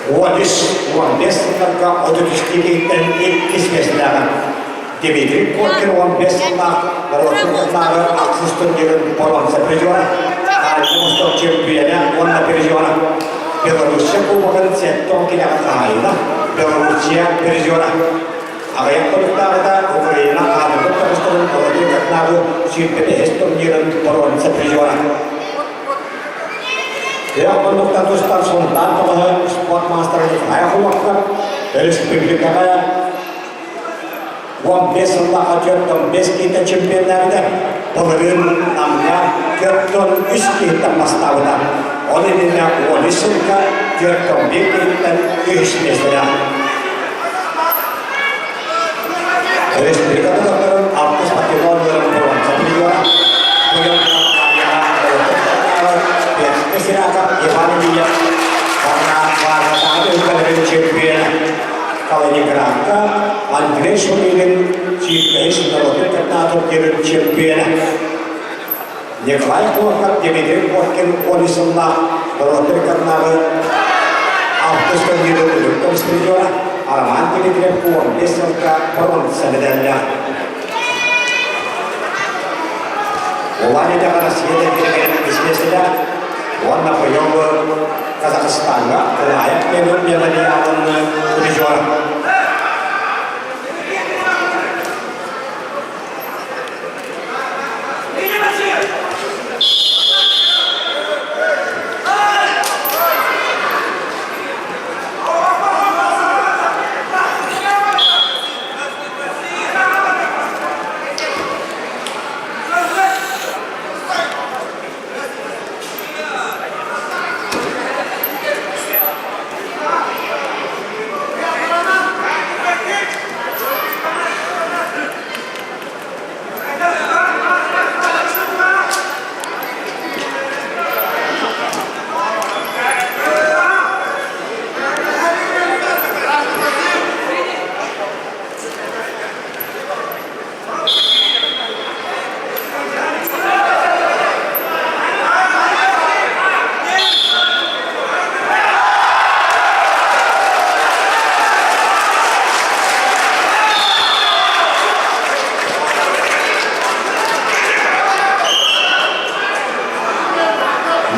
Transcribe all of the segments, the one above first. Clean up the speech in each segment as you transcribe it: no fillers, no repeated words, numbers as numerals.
13-15 сылларга 33 киһиттэн иккис миэстэлээҕэ. Дмитрий Коркин 15 сыллаах норуотун ахсыс турнирын боруонса призера, Азия Восток чемпиона уонна призера, Белоруссия Кубогын 70 килэҕэ хаһаайына, Белоруссия призера. Аҕыйах хонуктааҕыта Украина аатырбыт таҥастарын Володимир Катнагу 25 турнирын боруонса призера. Тирэх муннуктан тустар Сунтаар тоҕоһо спорт маастара Николай Хуловка республикаҕа 15 сыллаах 45 киһиттэн чемпионнаабыта. Былырыын Намҥа 43 киһиттэн бастаабыта. Ол иннинэ 13 сылга 41 киһиттэн үһүс миэстэлээх. Республика докторын алтыс патриот үөрэх боруонса призера, быйыл Сираков Иван Ильев уонна Варнатааҕы өлкөлөрүн чемпиона Калининградка Андрей Шумилин сүүрбэһис норуотун кытта турнирын чемпиона Николай Клоков, Дмитрий Коркин 10 сыллаах норуоттар кытынааҕы алтыс турнирын үрдүк призера Роман Дмитриев 15 сылга боруонса медаллаах. Улан-Үдэҕэ Россия дэргэнигэр иккис уонна быйыл Казахстаҥҥа Кылаайап мемориалын призера.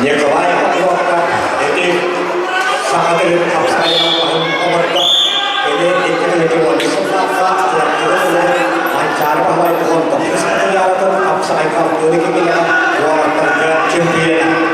Николай Павловка ити саха тылын хапсайынан оҥордо. Кини 2010 сыллаахха Чурапчыга үлэлээн Манчаары Баһылай Хонтохтус материалатын хапсаҕайга алтыны кигилэҕэ уолаттарга чемпиона.